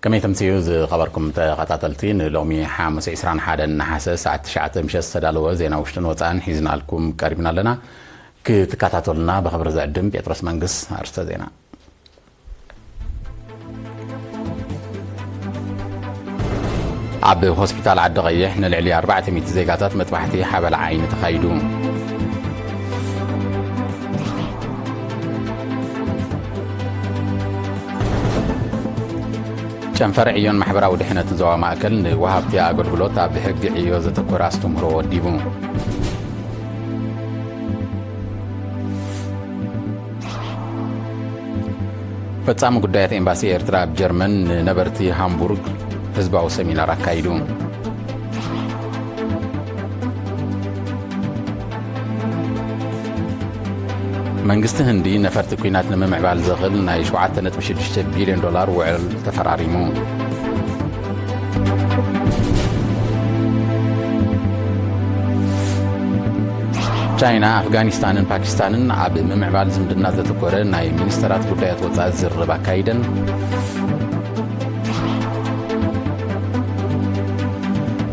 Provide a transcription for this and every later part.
ከመይ ተምስዩ ዝኸበርኩም ተኸታተልቲ፣ ንሎሚ ሓሙስ ዕስራን ሓደን ነሓሰ ሰዓት ትሽዓተ ምሸት ዝተዳለወ ዜና ውሽጥን ወጻእን ሒዝናልኩም ቀሪብና ኣለና። ክትከታተሉና ብኽብሪ ዝዕድም ጴጥሮስ መንግስ። ኣርስተ ዜና። ኣብ ሆስፒታል ዓዲ ቀይሕ ንልዕሊ ኣርባዕተ ሚእቲ ዜጋታት መጥባሕቲ ሓበላ ዓይኒ ተኻይዱ። ጨንፈር ዕዮን ማሕበራዊ ድሕነትን ዞባ ማእከል ንወሃብቲ ኣገልግሎት ኣብ ሕጊ ዕዮ ዘተኮረ ኣስተምህሮ ወዲቡ። ፈጻሚ ጉዳያት ኤምባሲ ኤርትራ ኣብ ጀርመን ንነበርቲ ሃምቡርግ ህዝባዊ ሰሚናር ኣካይዱ። መንግስቲ ህንዲ ነፈርቲ ኲናት ንምምዕባል ዘኽእል ናይ ሸውዓተ ነጥቢ ሽዱሽተ ቢልዮን ዶላር ውዕል ተፈራሪሙ። ቻይና፣ ኣፍጋኒስታንን ፓኪስታንን ኣብ ምምዕባል ዝምድና ዘተኮረ ናይ ሚኒስተራት ጉዳያት ወጻኢ ዝርርብ ኣካይደን።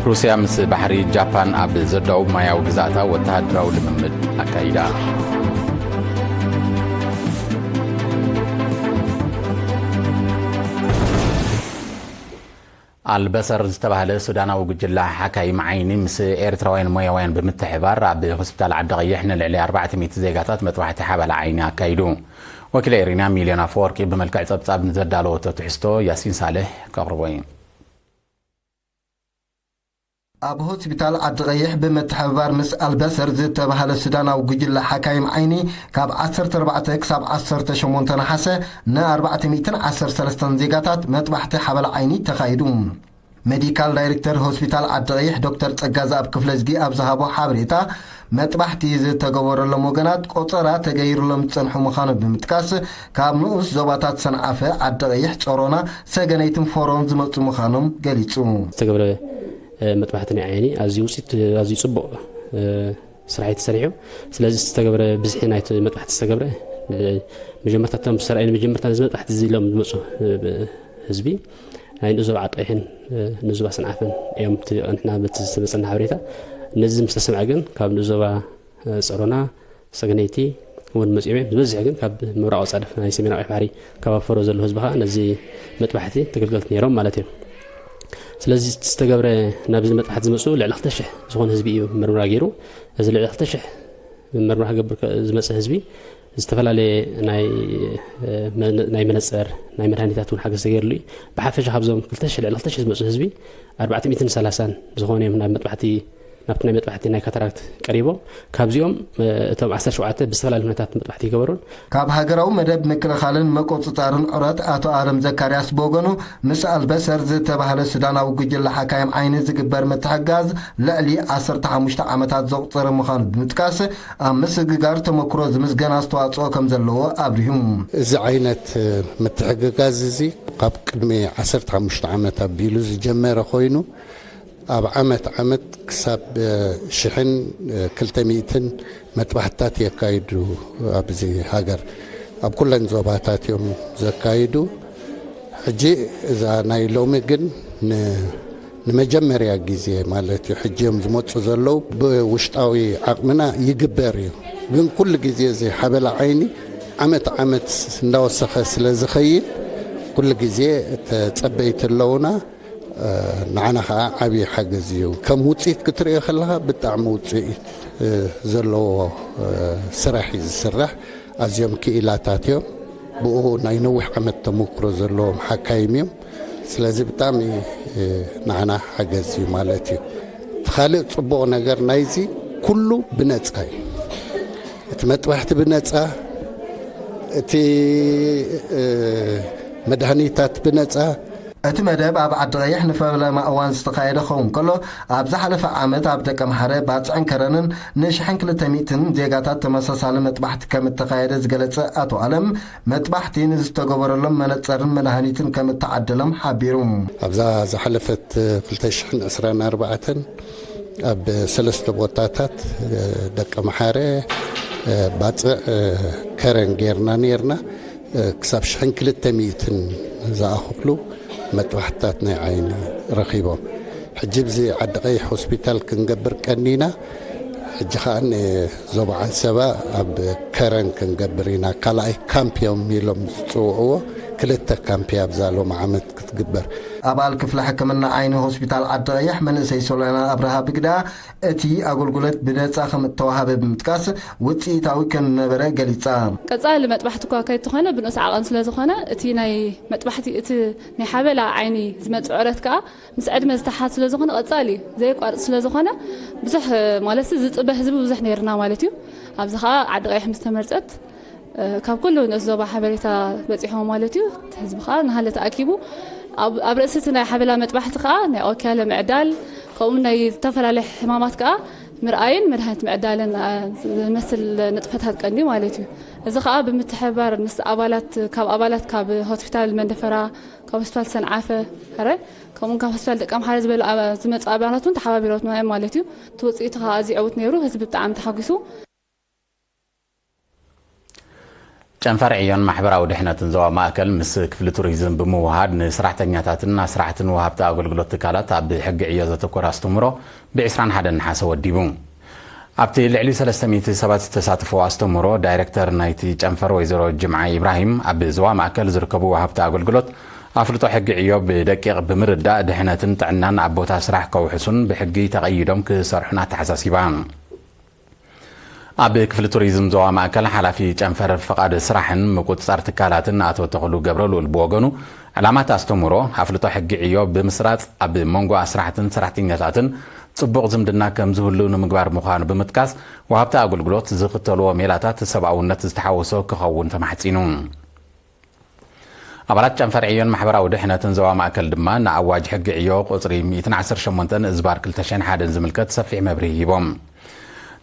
ሩስያ ምስ ባሕሪ ጃፓን ኣብ ዘዳውብ ማያዊ ግዛእታ ወተሃደራዊ ልምምድ ኣካይዳ። ኣልበሰር ዝተባህለ ሱዳናዊ ጉጅለ ሓካይም ዓይኒ ምስ ኤርትራውያን ሞያውያን ብምትሕባር ኣብ ሆስፒታል ዓዲ ቀይሕ ንልዕሊ ኣርባዕተ ሚእቲ ዜጋታት መጥባሕቲ ሓባላ ዓይኒ ኣካይዱ። ወኪል ኤሪና ሚልዮን ኣፈወርቂ ብመልክዕ ጸብጻብ ንዘዳለወቶ ትሕዝቶ ያሲን ሳልሕ ከቕርቦ እዩ። ኣብ ሆስፒታል ዓዲ ቀይሕ ብምትሕብባር ምስ ኣልበሰር ዝተባህለ ሱዳናዊ ጉጅለ ሓካይም ዓይኒ ካብ ዓሰርተ ኣርባዕተ ክሳብ ዓሰርተ ሸሞንተ ነሓሰ ን ኣርባዕተ ሚእትን ዓሰርተ ሰለስተን ዜጋታት መጥባሕቲ ሓበላ ዓይኒ ተኻይዱ። ሜዲካል ዳይሬክተር ሆስፒታል ዓዲ ቀይሕ ዶክተር ጸጋዝኣብ ክፍለዝጊ ኣብ ዝሃቦ ሓበሬታ፣ መጥባሕቲ ዝተገበረሎም ወገናት ቆጸራ ተገይሩሎም ዝጸንሑ ምዃኑ ብምጥቃስ፣ ካብ ንኡስ ዞባታት ሰንዓፈ፣ ዓዲ ቀይሕ፣ ጸሮና፣ ሰገነይትን ፎሮን ዝመጹ ምዃኖም ገሊጹ። ዝተገብረ፣ እ፣ መጥባሕቲ ናይ ዓይኒ ኣዝዩ ውጽኢት፣ ኣዝዩ ጽቡቕ፣ እ፣ ስራሕ እዩ ተሰሪሑ። ስለዚ ዝተገብረ ብዝሒ ናይቲ መጥባሕቲ ዝተገብረ፣ እ፣ መጀመርታ እቶም ዝተራእዩ ንመጀመርታ ነዚ መጥባሕቲ እዚ ኢሎም ዝመጹ፣ እ፣ ህዝቢ ናይ ንኡስ ዞባ ዓዲ ቀይሕን፣ እ፣ ንኡስ ዞባ ሰንዓፈን እዮም። እቲ ንሕና በቲ ዝተመጸና ሓበሬታ ነዚ ምስ ተሰምዐ ግን ካብ ንኡስ ዞባ፣ እ፣ ጸሮና፣ ሰገነይቲ እውን መጺኦም እዮም። ዝበዝሕ ግን ካብ ምብራቕ ጻድፍ ናይ ሰሜናዊ ቀይሕ ባሕሪ ከባቢ ፈሮ ዘለዉ ህዝቢ ኸኣ ነዚ መጥባሕቲ ተገልገልቲ ነይሮም ማለት እዮም። ስለዚ እቲ ዝተገብረ ናብዚ መጥባሕቲ ዝመጹ ልዕሊ ክልተ ሽሕ ዝኾነ ህዝቢ እዩ ምርመራ ገይሩ። እዚ ልዕሊ ክልተ ሽሕ ምርመራ ክገብር ከ-፣ ዝመጸ ህዝቢ ዝተፈላለየ ናይ፣ እ፣ መነ-፣ ናይ መነጸር፣ ናይ መድሃኒታት እውን ሓገዝ ተገይርሉ እዩ። ብሓፈሻ ካብዞም ክልተ ሽሕ፣ ልዕሊ ክልተ ሽሕ ዝመጹ ህዝቢ ኣርባዕተ ሚእትን ሰላሳን ዝኾኑ እዮም ናብ መጥባሕቲ፣ ናብቲ ናይ መጥባሕቲ ናይ ካታራክት ቀሪቦም። ካብዚኦም፣ እ፣ እቶም ዓሰርተ ሸውዓተ ብዝተፈላለየ ኩነታት መጥባሕቲ ይገበሩን። ካብ ሃገራዊ መደብ ምክልኻልን ምቁጽጻርን ዑረት ኣቶ ኣለም ዘካርያስ ብወገኑ፣ ምስ ኣልበሰር ዝተባህለ ሱዳናዊ ጉጅለ ሓካይም ዓይኒ ዝግበር ምትሕግጋዝ ልዕሊ ዓሰርተ ሓሙሽተ ዓመታት ዘቑጸረ ምዃኑ ብምጥቃስ፣ ኣብ ምስግጋር ተመክሮ ዝምስገን ኣስተዋጽኦ ከም ዘለዎ ኣብሪሁ። እዚ ዓይነት ምትሕግጋዝ እዚ ካብ ቅድሚ ዓሰርተ ሓሙሽተ ዓመት ኣቢሉ ዝጀመረ ኮይኑ፣ ኣብ ዓመት ዓመት ክሳብ ሽሕን ክልተ ሚእትን መጥባሕትታት የካይዱ ኣብዚ ሃገር። ኣብ ኩለን ዞባታት እዮም ዘካይዱ። ሕጂ እዛ ናይ ሎሚ ግን ን-፣ ንመጀመርያ ግዜ ማለት እዩ። ሕጂ እዮም ዝመጹ ዘለዉ። ብውሽጣዊ ዓቕምና ይግበር እዩ። ግን ኩሉ ግዜ እዚ ሓበላ ዓይኒ ዓመት ዓመት እንዳወሰኸ ስለ ዝኸይድ፣ ኩሉ ግዜ ተጸበይቲ ኣለዉና። እ፣ ንዓና ኸዓ ዓብዪ ሓገዝ እዩ። ከም ውጽኢት ክትርእዮ ከለኻ ብጣዕሚ ውጽኢት፣ እ፣ ዘለዎ፣ እ፣ ስራሕ እዩ ዝስራሕ። ኣዝዮም ክኢላታት እዮም። ብኡ ናይ ነዊሕ ዓመት ተመክሮ ዘለዎም ሓካይም እዮም። ስለዚ ብጣዕሚ፣ እ፣ ንዓና ሓገዝ እዩ ማለት እዩ። እቲ ካልእ ጽቡቕ ነገር ናይዚ ኩሉ ብነጻ እዩ። እቲ መጥባሕቲ ብነጻ፣ እቲ፣ እ፣ መድሃኒታት ብነጻ። እቲ መደብ ኣብ ዓዲ ቀይሕ ንፈለማ እዋን ዝተኻየደ ክኸውን ከሎ፣ ኣብ ዝሓለፈ ዓመት ኣብ ደቀምሓረ፣ ባጽዕን ከረንን ንሽሕን ክልተ ሚእትን ዜጋታት ተመሳሳሊ መጥባሕቲ ከም እተኻየደ ዝገለጸ ኣቶ ኣለም፣ መጥባሕቲ ንዝተገበረሎም መነጸርን መድሃኒትን ከም እተዓደሎም ሓቢሩ። ኣብዛ ዝሓለፈት ክልተ ሽሕን ዕስራን ኣርባዕተን ኣብ ሰለስተ ቦታታት፣ ደቀምሓረ፣ ባጽዕ፣ ከረን ጌርና ኔርና። ክሳብ ሽሕን ክልተ ሚእትን ዝኣኽሉ መጥባሕትታት ናይ ዓይኒ ረኺቦም። ሕጂ ብዚ ዓዲ ቀይሕ ሆስፒታል ክንገብር ቀኒና። ሕጂ ኸዓ ንዞባ ዓንሰባ ኣብ ከረን ክንገብር ኢና። ካልኣይ ካምፕ እዮም ኢሎም ዝፅውዕዎ። ክልተ ካምፕ ኣብዛ ሎም ዓመት ክትግበር። ኣባል ክፍለ ሕክምና ዓይኒ ሆስፒታል ዓዲ ቀይሕ መንእሰይ ሶሎና ኣብርሃ ብግዳ እቲ ኣገልግሎት ብነጻ ከም እተዋሃበ ብምጥቃስ ውጽኢታዊ ከም ነበረ ገሊጻ። ቀጻሊ መጥባሕቲ እኳ ከይትኾነ ብንኡስ ዓቐን ስለ ዝኾነ እቲ ናይ መጥባሕቲ እቲ ናይ ሓበላ ዓይኒ ዝመጽእ ዕረት ከኣ ምስ ዕድመ ዝተሓት ስለ ዝኾነ ቀጻሊ እዩ። ዘየቋርጽ ስለ ዝኾነ ብዙሕ ማለት ዝጽበ ህዝቢ ብዙሕ ነይርና ማለት እዩ። ኣብዚ ከኣ ዓዲ ቀይሕ ምስ ተመርጸት ካብ ኩሉ ንኡስ ዞባ ሓበሬታ በጺሖም ማለት እዩ። እቲ ህዝቢ ከኣ ናሃለ ተኣኪቡ ኣብ ኣብ ርእሲ እቲ ናይ ሓበላ መጥባሕቲ ከኣ ናይ ኦኪያለ ምዕዳል ከምኡ ናይ ዝተፈላለዩ ሕማማት ከኣ ምርኣይን መድሃኒት ምዕዳልን ዝመስል ንጥፈታት ቀንዲ ማለት እዩ። እዚ ከኣ ብምትሕብባር ምስ ኣባላት ካብ ኣባላት ካብ ሆስፒታል መንደፈራ ካብ ሆስፒታል ሰንዓፈ ረ ከምኡ ካብ ሆስፒታል ደቀምሓረ ዝበሉ ዝመፁ ኣባላት እውን ተሓባቢሮትና እዮም ማለት እዩ። እቲ ውፅኢቱ ከኣ ኣዝዩ ዕውት ነይሩ። ህዝቢ ብጣዕሚ ተሓጒሱ። ጨንፈር ዕዮን ማሕበራዊ ድሕነትን ዞባ ማእከል ምስ ክፍሊ ቱሪዝም ብምውሃድ ንሰራሕተኛታትን ኣስራሕትን ወሃብቲ ኣገልግሎት ትካላት ኣብ ሕጊ ዕዮ ዘተኮረ ኣስተምህሮ ብ ዕስራን ሓደን ነሓሰ ወዲቡ። ኣብቲ ልዕሊ ሰለስተ ሚእቲ ሰባት ዝተሳተፍዎ ኣስተምህሮ ዳይረክተር ናይቲ ጨንፈር ወይዘሮ ጅምዓ ኢብራሂም ኣብ ዞባ ማእከል ዝርከቡ ወሃብቲ ኣገልግሎት ኣፍልጦ ሕጊ ዕዮ ብደቂቕ ብምርዳእ ድሕነትን ጥዕናን ኣብ ቦታ ስራሕ ከውሕሱን ብሕጊ ተቐይዶም ክሰርሑን ኣተሓሳሲባ። ኣብ ክፍሊ ቱሪዝም ዞባ ማእከል ሓላፊ ጨንፈር ፍቓድ ስራሕን ምቁፅፃር ትካላትን ኣቶ ተኽሉ ገብረልኡል ብወገኑ ዕላማ እቲ ኣስተምህሮ ኣፍልጦ ሕጊ ዕዮ ብምስራፅ ኣብ መንጎ ኣስራሕትን ሰራሕተኛታትን ፅቡቕ ዝምድና ከም ዝህሉ ንምግባር ምዃኑ ብምጥቃስ ወሃብቲ ኣገልግሎት ዝኽተልዎ ሜላታት ሰብኣውነት ዝተሓወሶ ክኸውን ተማሕፂኑ። ኣባላት ጨንፈር ዕዮን ማሕበራዊ ድሕነትን ዞባ ማእከል ድማ ንኣዋጅ ሕጊ ዕዮ ቁፅሪ ሚእትን ዓሰርተ ሸሞንተን እዝባር ክልተ ሽሕን ሓደን ዝምልከት ሰፊሕ መብርሂ ሂቦም።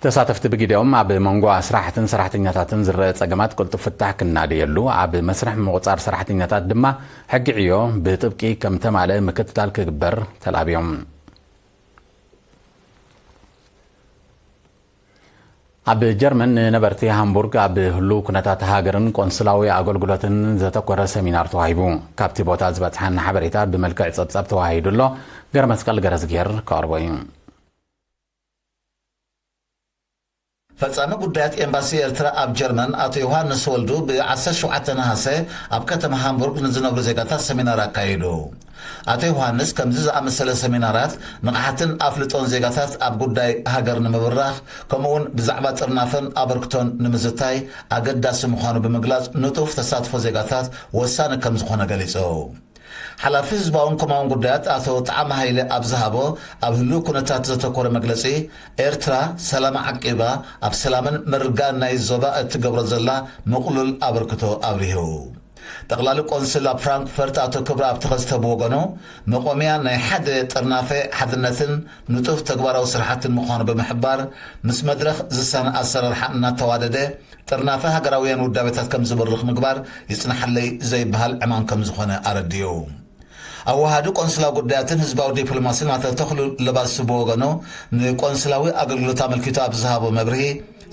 ተሳተፍቲ ብግዲኦም ኣብ መንጎ ኣስራሕትን ሰራሕተኛታትን ዝረአ ፀገማት ቅልጡፍ ፍታሕ ክናደየሉ፣ ኣብ መስርሕ ምቑፃር ሰራሕተኛታት ድማ ሕጊ ዕዮ ብጥብቂ ከም ተማልአ ምክትታል ክግበር ተላብዮም። ኣብ ጀርመን ንነበርቲ ሃምቡርግ ኣብ ህሉው ኩነታት ሃገርን ቆንስላዊ ኣገልግሎትን ዘተኮረ ሰሚናር ተዋሂቡ። ካብቲ ቦታ ዝበጽሓና ሓበሬታ ብመልክዕ ጸብጻብ ተዋሂዱ ኣሎ። ገረመስቀል ገረዝግሄር ከቕርቦ እዩ። ፈጻሚ ጉዳያት ኤምባሲ ኤርትራ ኣብ ጀርመን ኣቶ ዮሃንስ ወልዱ ብ ዓሰርተ ሸውዓተ ነሃሰ ኣብ ከተማ ሃምቡርግ ንዝነብሩ ዜጋታት ሰሚናር ኣካይዱ። ኣቶ ዮሃንስ ከምዚ ዝኣመሰለ ሰሚናራት ንቕሓትን ኣፍልጦን ዜጋታት ኣብ ጉዳይ ሃገር ንምብራኽ ከምኡውን ብዛዕባ ጥርናፈን ኣበርክቶን ንምዝታይ ኣገዳሲ ምዃኑ ብምግላጽ ንጡፍ ተሳትፎ ዜጋታት ወሳኒ ከም ዝኾነ ገሊጹ። ሓላፊ ህዝባውን ኮማውን ጉዳያት ኣቶ ጣዕመ ሃይለ ኣብ ዝሃቦ ኣብ ህሉው ኩነታት ዘተኮረ መግለጺ፣ ኤርትራ ሰላማ ዓቂባ ኣብ ሰላምን ምርግጋእን ናይ ዞባ እትገብሮ ዘላ ምቕሉል ኣበርክቶ ኣብሪሁ። ጠቕላሊ ቆንስል ኣብ ፍራንክፈርት ኣቶ ክብረኣብ ተኸስተ ብወገኑ፣ መቖምያ ናይ ሓደ ጥርናፈ ሓድነትን ንጡፍ ተግባራዊ ስራሕትን ምዃኑ ብምሕባር፣ ምስ መድረኽ ዝሳነ ኣሰራርሓ እናተዋደደ ጥርናፈ ሃገራውያን ውዳቤታት ከም ዝብርኽ ምግባር ይጽናሓለይ ዘይበሃል ዕማም ከም ዝኾነ ኣረዲኡ። ኣወሃዲ ቆንስላዊ ጉዳያትን ህዝባዊ ዲፕሎማሲን ኣቶ ተኽሉ ለባሱ ብወገኑ፣ ንቆንስላዊ ኣገልግሎት ኣመልኪቱ ኣብ ዝሃቦ መብርሂ፣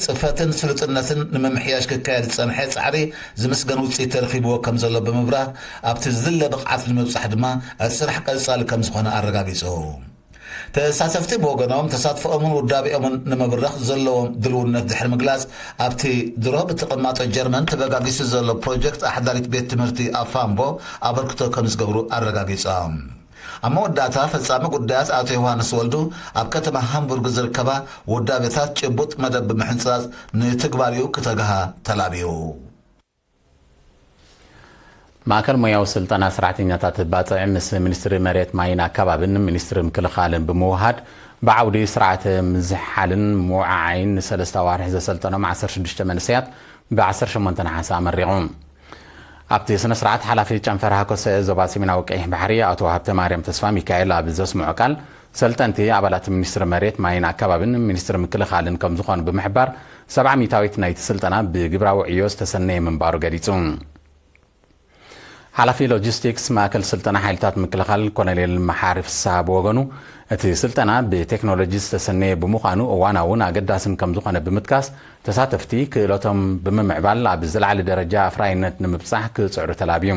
ጽፈትን ስሉጥነትን ንምምሕያሽ ክካየድ ዝጸንሐ ጻዕሪ ዝምስገን ውጽኢት ተረኺብዎ ከም ዘሎ ብምብራህ፣ ኣብቲ ዝድለ ብቕዓት ንምብጻሕ ድማ እቲ ስራሕ ቀጻሊ ከም ዝኾነ ኣረጋጊጹ። ተሳተፍቲ ብወገኖም፣ ተሳትፎኦምን ውዳቤኦምን ንምብራኽ ዘለዎም ድልውነት ድሕሪ ምግላጽ፣ ኣብቲ ድሮ ብተቐማጦ ጀርመን ተበጋጊሱ ዘሎ ፕሮጀክት ኣሕዳሪት ቤት ትምህርቲ ኣብ ፋምቦ ኣበርክቶ ከም ዝገብሩ ኣረጋጊጾም። ኣብ መወዳእታ፣ ፈጻሚ ጉዳያት ኣቶ ዮሃንስ ወልዱ፣ ኣብ ከተማ ሃምቡርግ ዝርከባ ውዳቤታት ጭቡጥ መደብ ብምሕንጻጽ ንትግባሪኡ ክተግሃ ተላብዩ። ማእከል ሞያዊ ስልጠና ሰራሕተኛታት ባጽዕ ምስ ሚኒስትሪ መሬት ማይን ኣከባብን ሚኒስትሪ ምክልኻልን ብምውሃድ ብዓውዲ ስርዓተ ምዝሓልን ምውዓዓይን ንሰለስተ ኣዋርሕ ዘሰልጠኖም ዓሰርተ ሽዱሽተ መንእሰያት ብ ዓሰርተ ሸሞንተ ነሓሰ ኣመሪቑ። ኣብቲ ስነ ስርዓት ሓላፊ ጨንፈር ሃኮሰ ዞባ ሰሜናዊ ቀይሕ ባሕሪ ኣቶ ሃብተ ማርያም ተስፋ ሚካኤል ኣብ ዘስምዖ ቃል፣ ሰልጠንቲ ኣባላት ሚኒስትሪ መሬት ማይን ኣከባብን ሚኒስትሪ ምክልኻልን ከም ዝኾኑ ብምሕባር፣ ሰብዓ ሚእታዊት ናይቲ ስልጠና ብግብራዊ ዕዮ ዝተሰነየ ምንባሩ ገሊጹ። ሓላፊ ሎጂስቲክስ ማእከል ስልጠና ሓይልታት ምክልኻል ኮሎኔል መሓሪ ፍስሃ ብወገኑ፣ እቲ ስልጠና ብቴክኖሎጂ ዝተሰነየ ብምዃኑ እዋናውን ኣገዳስን ከም ዝኾነ ብምጥቃስ፣ ተሳተፍቲ ክእለቶም ብምምዕባል ኣብ ዝለዓለ ደረጃ ኣፍራይነት ንምብጻሕ ክጽዕሩ ተላብዩ።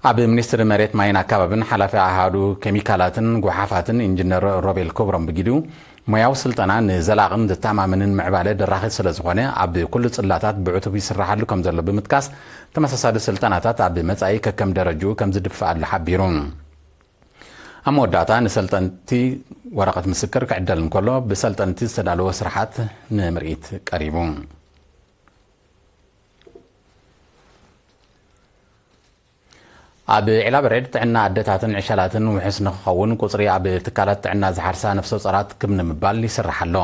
ኣብ ሚኒስትሪ መሬት ማይን ኣካባብን ሓላፊ ኣሃዱ ኬሚካላትን ጎሓፋትን ኢንጂነር ሮቤል ክብሮም ብጊዱ፣ ሞያዊ ስልጠና ንዘላቕን ዘተኣማምንን ምዕባለ ደራኺ ስለ ዝኾነ፣ ኣብ ኩሉ ጽላታት ብዕቱብ ይስራሓሉ ከም ዘሎ ብምጥቃስ፣ ተመሳሳሊ ስልጠናታት ኣብ መጻኢ ከከም ደረጅኡ ከም ዝድፍኣሉ ሓቢሩ። ኣብ መወዳእታ ንሰልጠንቲ ወረቐት ምስክር ክዕደል እንከሎ፣ ብሰልጠንቲ ዝተዳለወ ስራሓት ንምርኢት ቀሪቡ። ኣብ ዒላ በረድ ጥዕና ኣደታትን ዕሸላትን ውሑስ ንክኸውን ቁጽሪ ኣብ ትካላት ጥዕና ዝሓርሳ ነፍሰ ጾራት ክብ ንምባል ይስራሕ ኣሎ።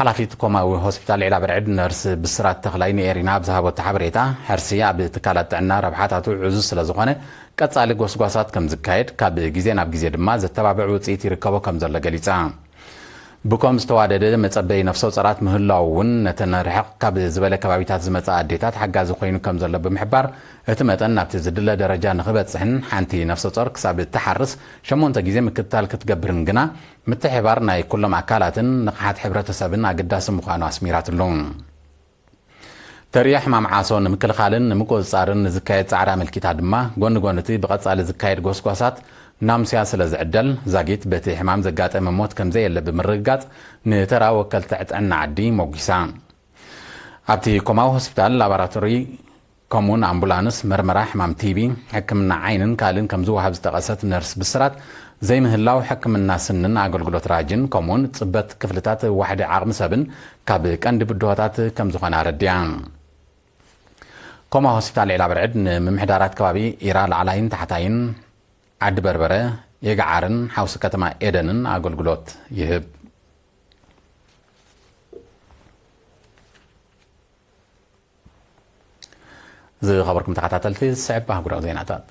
ሓላፊት ኮማዊ ሆስፒታል ዒላ በርዕድ ነርስ ብስራት ተኽላይ ንኤሪና ኣብ ዝሃበቶ ሓበሬታ፣ ሕርሲ ኣብ ትካላት ጥዕና ረብሓታቱ ዕዙዝ ስለ ዝኾነ፣ ቀጻሊ ጎስጓሳት ከም ዝካየድ፣ ካብ ግዜ ናብ ግዜ ድማ ዘተባብዕ ውጽኢት ይርከቦ ከም ዘሎ ገሊጻ። ብኮም ዝተዋደደ መጸበይ ነፍሰ ጾራት ምህላው እውን ነተን ርሕቕ ካብ ዝበለ ከባቢታት ዝመጻ ኣዴታት ሓጋዚ ኮይኑ ከም ዘሎ ብምሕባር፣ እቲ መጠን ናብቲ ዝድለ ደረጃ ንኽበጽሕን ሓንቲ ነፍሰ ጾር ክሳብ እትሓርስ ሸሞንተ ግዜ ምክትታል ክትገብርን ግና ምትሕባር ናይ ኩሎም ኣካላትን ንቕሓት ሕብረተሰብን ኣገዳሲ ምዃኑ ኣስሚራትሉ። ተርእዮ ሕማም ዓሶ ንምክልኻልን ንምቁጽጻርን ንዝካየድ ጻዕሪ ኣመልኪታ ድማ፣ ጎኒ ጎኒ እቲ ብቐጻሊ ዝካየድ ጎስጓሳት ናምስያ ስለ ዝዕደል፣ ዛጊት በቲ ሕማም ዘጋጠመ ሞት ከም ዘየለ ብምርግጋጽ፣ ንተራ ወከልቲ ጥዕና ዓዲ ሞጒሳ። ኣብቲ ኮማዊ ሆስፒታል ላቦራቶሪ ከምኡውን ኣምቡላንስ መርመራ ሕማም ቲቢ፣ ሕክምና ዓይንን ካልእን ከም ዝወሃብ ዝጠቐሰት ነርስ ብስራት፣ ዘይምህላው ሕክምና ስንን ኣገልግሎት ራጅን ከምኡውን ጽበት ክፍልታት ዋሕዲ ዓቕሚ ሰብን ካብ ቀንዲ ብድሆታት ከም ዝኾነ ኣረዲኣ። ኮማ ሆስፒታል ዒላ በርዕድ ንምምሕዳራት ከባቢ ኢራ ላዕላይን ታሕታይን፣ ዓዲ በርበረ፣ የግዓርን ሓውሲ ከተማ ኤደንን ኣገልግሎት ይህብ። ዝኸበርኩም ተኸታተልቲ፣ ዝስዕብ ኣህጉራዊ ዜናታት።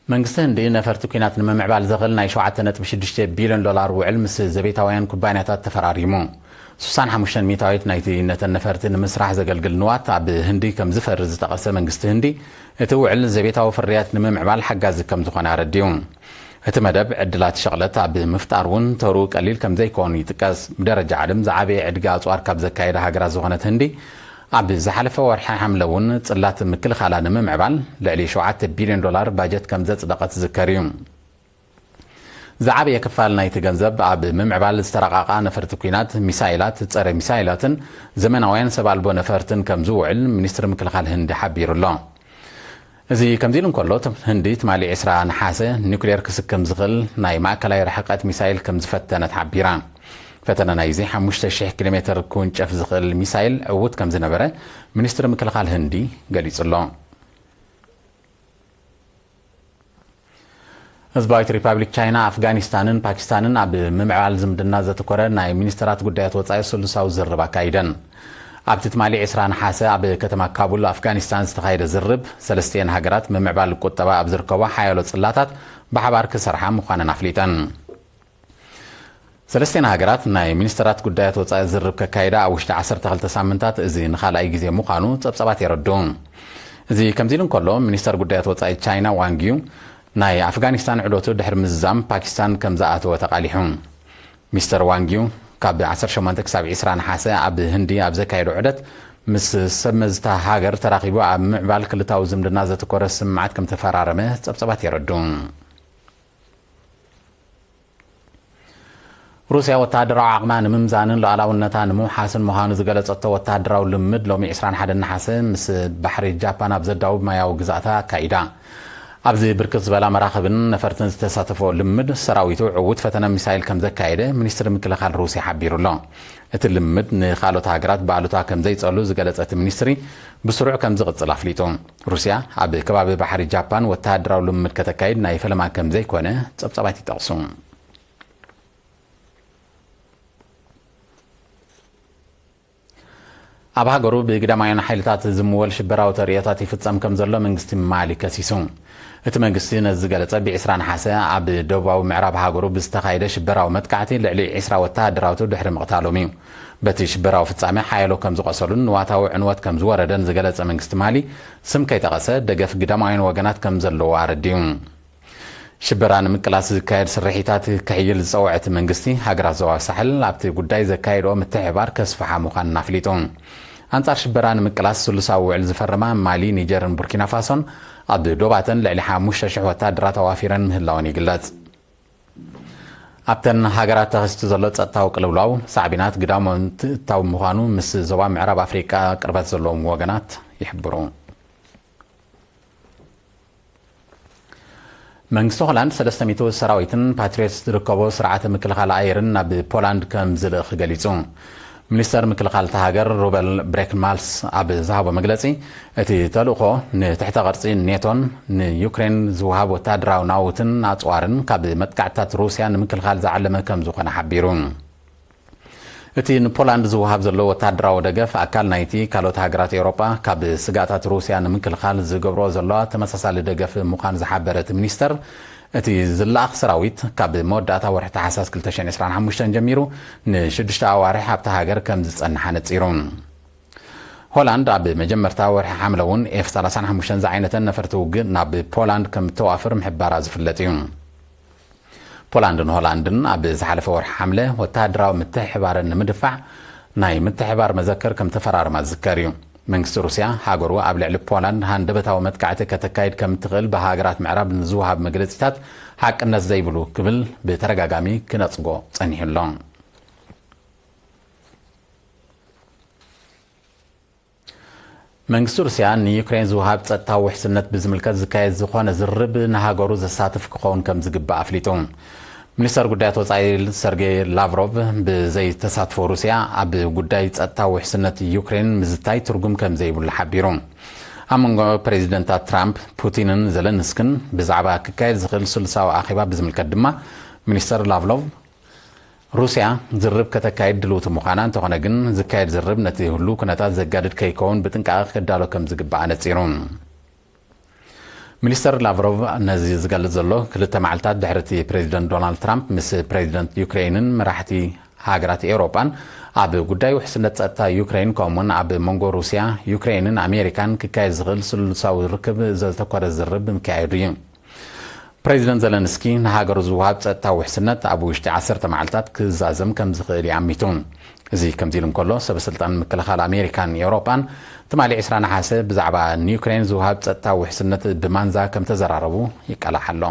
መንግስቲ ህንዲ ነፈርቲ ኲናት ንምምዕባል ዘኽእል ናይ ሸውዓተ ነጥቢ ሽዱሽተ ቢልዮን ዶላር ውዕል ምስ ዘቤታውያን ኩባንያታት ተፈራሪሙ። ስሳን ሓሙሽተን ሚእታዊት ናይቲ ነተን ነፈርቲ ንምስራሕ ዘገልግል ንዋት ኣብ ህንዲ ከም ዝፈሪ ዝጠቐሰ መንግስቲ ህንዲ፣ እቲ ውዕል ዘቤታዊ ፍርያት ንምምዕባል ሓጋዚ ከም ዝኾነ ኣረዲኡ። እቲ መደብ ዕድላት ሸቕለት ኣብ ምፍጣር እውን ተሩ ቀሊል ከም ዘይኮኑ ይጥቀስ። ብደረጃ ዓለም ዝዓበየ ዕድጊ ኣጽዋር ካብ ዘካየዳ ሃገራት ዝኾነት ህንዲ፣ ኣብ ዝሓለፈ ወርሒ ሓምለ እውን ጽላት ምክልኻላ ንምምዕባል ልዕሊ ሸውዓተ ቢልዮን ዶላር ባጀት ከም ዘጽደቐት ዝዝከር እዩ። ዝዓበየ ክፋል ናይቲ ገንዘብ ኣብ ምምዕባል ዝተረቓቓ ነፈርቲ ኲናት፣ ሚሳይላት፣ ጸረ ሚሳይላትን ዘመናውያን ሰብ ኣልቦ ነፈርትን ከም ዝውዕል ሚኒስትሪ ምክልኻል ህንዲ ሓቢሩ ኣሎ። እዚ ከምዚ ኢሉ እንከሎ፣ ህንዲ ትማሊ ዕስራ ነሓሰ ኒውክሌር ክስክም ዝኽእል ናይ ማእከላይ ርሕቀት ሚሳይል ከም ዝፈተነት ሓቢራ። ፈተነ ናይዚ ሓሙሽተ ሽሕ ኪሎ ሜተር ክውንጨፍ ዝኽእል ሚሳይል ዕዉት ከም ዝነበረ ሚኒስትሪ ምክልኻል ህንዲ ገሊጹ ኣሎ። ህዝባዊት ሪፓብሊክ ቻይና ኣፍጋኒስታንን ፓኪስታንን ኣብ ምምዕባል ዝምድና ዘተኮረ ናይ ሚኒስትራት ጉዳያት ወጻኢ ስሉሳዊ ዝርርብ ኣካይደን። ኣብቲ ትማሊ ዕስራ ነሓሰ ኣብ ከተማ ካቡል ኣፍጋኒስታን ዝተኻየደ ዝርርብ፣ ሰለስቲኤን ሃገራት ምምዕባል ቁጠባ ኣብ ዝርከቦ ሓያሎ ጽላታት ብሓባር ክሰርሓ ምዃነን ኣፍሊጠን። ሰለስቲኤን ሃገራት ናይ ሚኒስትራት ጉዳያት ወጻኢ ዝርርብ ከካይዳ ኣብ ውሽጢ ዓሰርተ ክልተ ሳምንታት፣ እዚ ንኻልኣይ ግዜ ምዃኑ ጸብጻባት የረድኡ። እዚ ከምዚ ኢሉ እንከሎ፣ ሚኒስተር ጉዳያት ወጻኢ ቻይና ዋንግ ዩ ናይ ኣፍጋኒስታን ዑደቱ ድሕሪ ምዝዛም፣ ፓኪስታን ከም ዝኣተወ ተቓሊሑ። ሚስተር ዋንግ ዩ ካብ ዓሰርተ ሸሞንተ ክሳብ ዕስራ ነሓሰ ኣብ ህንዲ ኣብ ዘካየዶ ዑደት፣ ምስ ሰብ መዝታ ሃገር ተራኺቡ ኣብ ምዕባል ክልታዊ ዝምድና ዘተኮረ ስምምዓት ከም ተፈራረመ ጸብጻባት የረድኡ። ሩስያ ወተሃደራዊ ዓቕማ ንምምዛንን ሉዓላውነታ ንምውሓስን ምዃኑ ዝገለጸቶ ወተሃደራዊ ልምምድ፣ ሎሚ ዕስራን ሓደን ነሓሰ ምስ ባሕሪ ጃፓን ኣብ ዘዳውብ ማያዊ ግዝኣታ ኣካይዳ። ኣብዚ ብርክት ዝበላ መራኽብን ነፈርትን ዝተሳተፎ ልምምድ፣ ሰራዊቱ ዕዉት ፈተነ ሚሳይል ከም ዘካየደ ሚኒስትሪ ምክልኻል ሩስያ ሓቢሩ ኣሎ። እቲ ልምምድ ንኻልኦት ሃገራት ብኣሉታ ከም ዘይጸሉ ዝገለጸ እቲ ሚኒስትሪ፣ ብስሩዕ ከም ዝቕጽል ኣፍሊጡ። ሩስያ ኣብ ከባቢ ባሕሪ ጃፓን ወተሃደራዊ ልምምድ ከተካይድ ናይ ፈለማ ከም ዘይኮነ ጸብጻባት ይጠቕሱ። ኣብ ሃገሩ ብግዳማውያን ሓይልታት ዝምወል ሽበራዊ ተርእዮታት ይፍጸም ከም ዘሎ መንግስቲ ማሊ ከሲሱ። እቲ መንግስቲ ነዚ ዝገለጸ ብ20 ነሓሰ ኣብ ደቡባዊ ምዕራብ ሃገሩ ብዝተኻየደ ሽበራዊ መጥቃዕቲ ልዕሊ 20 ወተሃደራቱ ድሕሪ ምቕታሎም እዩ። በቲ ሽበራዊ ፍጻሜ ሓያሎ ከም ዝቖሰሉን ንዋታዊ ዕንወት ከም ዝወረደን ዝገለጸ መንግስቲ ማሊ፣ ስም ከይጠቐሰ ደገፍ ግዳማውያን ወገናት ከም ዘለዎ ኣረዲኡ። ሽበራ ንምቅላስ ዝካየድ ስርሒታት ክሕይል ዝጸውዐ እቲ መንግስቲ፣ ሃገራት ዞባ ሳሕል ኣብቲ ጉዳይ ዘካየድኦ ምትሕብባር ከስፍሓ ምዃነን ኣፍሊጡ። ኣንጻር ሽበራ ንምቅላስ ስሉሳዊ ውዕል ዝፈርማ ማሊ፣ ኒጀርን ቡርኪና ፋሶን ኣብ ዶባተን ልዕሊ 5,000 ወታደራት ኣዋፊረን ምህላወን ይግለጽ። ኣብተን ሃገራት ተኸሲቱ ዘሎ ጸጥታዊ ቅልውላው ሳዕቤናት ግዳሞን ትእታው ምዃኑ ምስ ዞባ ምዕራብ ኣፍሪቃ ቅርበት ዘለዎም ወገናት ይሕብሩ። መንግስቲ ሆላንድ 300 ሰራዊትን ፓትሪዮትስ ዝርከቦ ስርዓተ ምክልኻል ኣየርን ናብ ፖላንድ ከም ዝልእኽ ገሊጹ። ሚኒስተር ምክልኻል እታ ሃገር ሩበል ብሬክማልስ ኣብ ዝሃቦ መግለጺ፣ እቲ ተልእኾ ንትሕተ ቅርጺ ኔቶን ንዩክሬን ዝወሃብ ወታደራዊ ናውትን ኣጽዋርን ካብ መጥቃዕትታት ሩስያ ንምክልኻል ዝዓለመ ከም ዝኾነ ሓቢሩ። እቲ ንፖላንድ ዝወሃብ ዘሎ ወታደራዊ ደገፍ ኣካል ናይቲ ካልኦት ሃገራት ኤውሮጳ ካብ ስጋታት ሩስያ ንምክልኻል ዝገብርኦ ዘለዋ ተመሳሳሊ ደገፍ ምዃን ዝሓበረ እቲ ሚኒስተር፣ እቲ ዝለኣኽ ሰራዊት ካብ መወዳእታ ወርሒ ታሕሳስ 2025 ጀሚሩ ንሽዱሽተ ኣዋርሕ ኣብታ ሃገር ከም ዝጸንሕ ኣነጺሩ። ሆላንድ ኣብ መጀመርታ ወርሒ ሓምለ እውን ኤፍ 35 ዝዓይነተን ነፈርቲ ውግእ ናብ ፖላንድ ከም እተዋፍር ምሕባራ ዝፍለጥ እዩ። ፖላንድን ሆላንድን ኣብ ዝሓለፈ ወርሒ ሓምለ ወተሃደራዊ ምትሕባረን ንምድፋዕ ናይ ምትሕባር መዘክር ከም ተፈራረማ ዝዝከር እዩ። መንግስቲ ሩስያ ሃገሩ ኣብ ልዕሊ ፖላንድ ሃንደበታዊ መጥቃዕቲ ከተካይድ ከም ትኽእል ብሃገራት ምዕራብ ንዝወሃብ መግለጺታት ሓቅነት ዘይብሉ ክብል ብተደጋጋሚ ክነጽጎ ጸኒሑ ኣሎ። መንግስቲ ሩስያ ንዩክሬን ዝወሃብ ጸጥታዊ ውሕስነት ብዝምልከት ዝካየድ ዝኾነ ዝርርብ ንሃገሩ ዘሳትፍ ክኸውን ከም ዝግባእ ኣፍሊጡ። ሚኒስተር ጉዳያት ወጻኢ ሰርጌይ ላቭሮቭ ብዘይ ተሳትፎ ሩስያ ኣብ ጉዳይ ጸጥታዊ ውሕስነት ዩክሬን ምዝታይ ትርጉም ከም ዘይብሉ ሓቢሩ። ኣብ መንጎ ፕሬዚደንታት ትራምፕ፣ ፑቲንን ዘለንስክን ብዛዕባ ክካየድ ዝኽእል ስሉሳዊ ኣኼባ ብዝምልከት ድማ ሚኒስተር ላቭሮቭ ሩስያ ዝርርብ ከተካይድ ድልውቲ ምዃና፣ እንተኾነ ግን ዝካየድ ዝርርብ ነቲ ህሉው ኩነታት ዘጋድድ ከይከውን ብጥንቃቐ ክዳሎ ከም ዝግባእ ኣነጺሩ። ሚኒስተር ላቭሮቭ ነዚ ዝገልጽ ዘሎ ክልተ መዓልታት ድሕሪ እቲ ፕሬዚደንት ዶናልድ ትራምፕ ምስ ፕሬዚደንት ዩክሬንን መራሕቲ ሃገራት ኤውሮጳን ኣብ ጉዳይ ውሕስነት ጸጥታ ዩክሬን ከምኡውን ኣብ መንጎ ሩስያ፣ ዩክሬንን ኣሜሪካን ክካየድ ዝኽእል ስሉሳዊ ርክብ ዘተኮረ ዝርርብ ምክያዱ እዩ። ፕሬዚደንት ዘለንስኪ ንሃገሩ ዝወሃብ ጸጥታዊ ውሕስነት ኣብ ውሽጢ 10 መዓልታት ክዛዘም ከም ዝኽእል ይኣሚቱ። እዚ ከምዚ ኢሉ እንከሎ፣ ሰበ ስልጣን ምክልኻል ኣሜሪካን ኤውሮጳን ትማሊ 20 ነሓሰ ብዛዕባ ንዩክሬን ዝወሃብ ጸጥታዊ ውሕስነት ብማንዛ ከም ተዘራረቡ ይቃላሕ ኣሎ።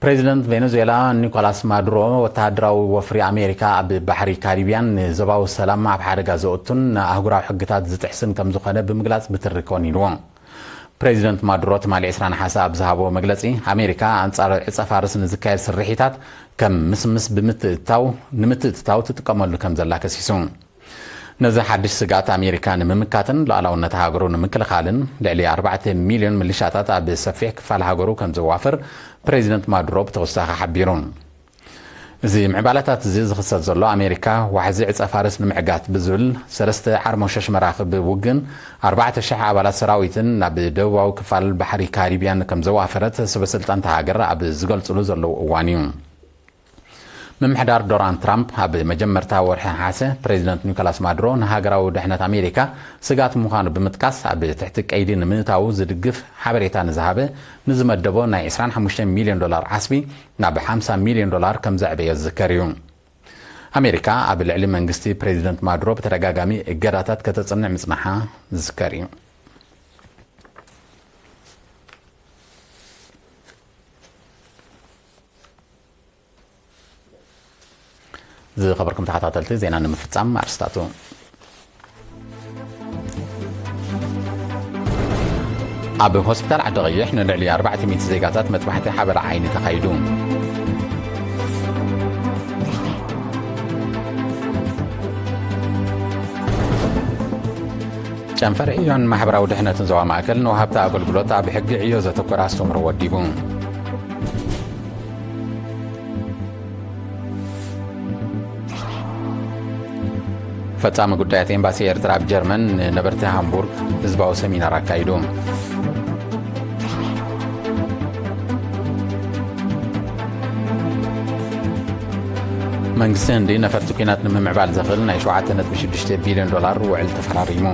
ፕሬዚደንት ቬኔዙዌላ ኒኮላስ ማዱሮ፣ ወተሃደራዊ ወፍሪ ኣሜሪካ ኣብ ባሕሪ ካሪቢያን ንዞባዊ ሰላም ኣብ ሓደጋ ዘእቱን ንኣህጉራዊ ሕግታት ዝጥሕስን ከም ዝኾነ ብምግላጽ ብትሪ ኮኒንዎ። ፕሬዚደንት ማዱሮ ትማሊ 20 ነሓሰ ኣብ ዝሃቦ መግለጺ፣ ኣሜሪካ ኣንጻር ዕጸ ፋርስ ንዝካየድ ስርሒታት ከም ምስምስ ብምትእትታው፣ ንምትእትታው ትጥቀመሉ ከም ዘላ ከሲሱ። ነዚ ሓድሽ ስግኣት ኣሜሪካ ንምምካትን ሉዓላውነት ሃገሩ ንምክልኻልን፣ ልዕሊ 4 ሚልዮን ምልሻታት ኣብ ሰፊሕ ክፋል ሃገሩ ከም ዘዋፍር ፕሬዚደንት ማዱሮ ብተወሳኺ ሓቢሩ። እዚ ምዕባለታት እዚ ዝኽሰት ዘሎ፣ ኣሜሪካ ዋሕዚ ዕጸ ፋርስ ንምዕጋት ብዝብል ሰለስተ ዓርሞሸሽ መራኽብ ውግእን ኣርባዕተ ሽሕ ኣባላት ሰራዊትን ናብ ደቡባዊ ክፋል ባሕሪ ካሪቢያን ከም ዘዋፈረት ሰበ ስልጣን እታ ሃገር ኣብ ዝገልጽሉ ዘለዉ እዋን እዩ። ምምሕዳር ዶናልድ ትራምፕ ኣብ መጀመርታ ወርሒ ነሓሰ፣ ፕሬዚደንት ኒኮላስ ማዱሮ ንሃገራዊ ድሕነት ኣሜሪካ ስጋት ምዃኑ ብምጥቃስ፣ ኣብ ትሕቲ ቀይዲ ንምእታዉ ዝድግፍ ሓበሬታ ንዝሃበ ንዝመደቦ ናይ 25 ሚልዮን ዶላር ዓስቢ ናብ 50 ሚልዮን ዶላር ከም ዘዕበዮ ዝዝከር እዩ። ኣሜሪካ ኣብ ልዕሊ መንግስቲ ፕሬዚደንት ማዱሮ ብተደጋጋሚ እገዳታት ከተጽንዕ ምጽናሓ ዝዝከር እዩ። ዝኸበርኩም ተኸታተልቲ፣ ዜና ንምፍጻም ኣርስታቱ። ኣብ ሆስፒታል ዓዲ ቀይሕ ንልዕሊ 400 ዜጋታት መጥባሕቲ ሓበላ ዓይኒ ተኻይዱ። ጨንፈር ዕዮን ማሕበራዊ ድሕነትን ዞባ ማእከል ንወሃብቲ ኣገልግሎት ኣብ ሕጊ ዕዮ ዘተኮረ ኣስተምህሮ ወዲቡ። ፈጻሚ ጉዳያት ኤምባሲ ኤርትራ ኣብ ጀርመን ንነበርቲ ሃምቡርግ ህዝባዊ ሰሚናር ኣካይዱ። መንግስቲ ህንዲ ነፈርቲ ኲናት ንምምዕባል ዘኽእል ናይ ሸውዓተ ነጥቢ ሽዱሽተ ቢልዮን ዶላር ውዕል ተፈራሪሙ።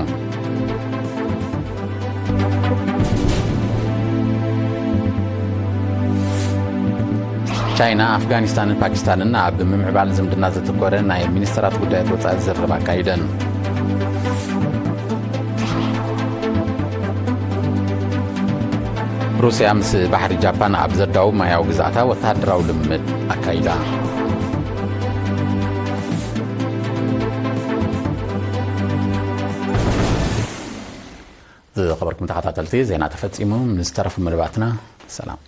ቻይና፣ ኣፍጋኒስታንን ፓኪስታንን ኣብ ምምዕባል ዝምድና ዘተኮረ ናይ ሚኒስተራት ጉዳያት ወጻኢ ዝርርብ ኣካይደን። ሩስያ ምስ ባሕሪ ጃፓን ኣብ ዘዳውብ ማያዊ ግዝኣታ ወተሃደራዊ ልምምድ ኣካይዳ። ዝኸበርኩም ተኸታተልቲ፣ ዜና ተፈጺሙ። ምስ ተረፉ መደባትና ሰላም።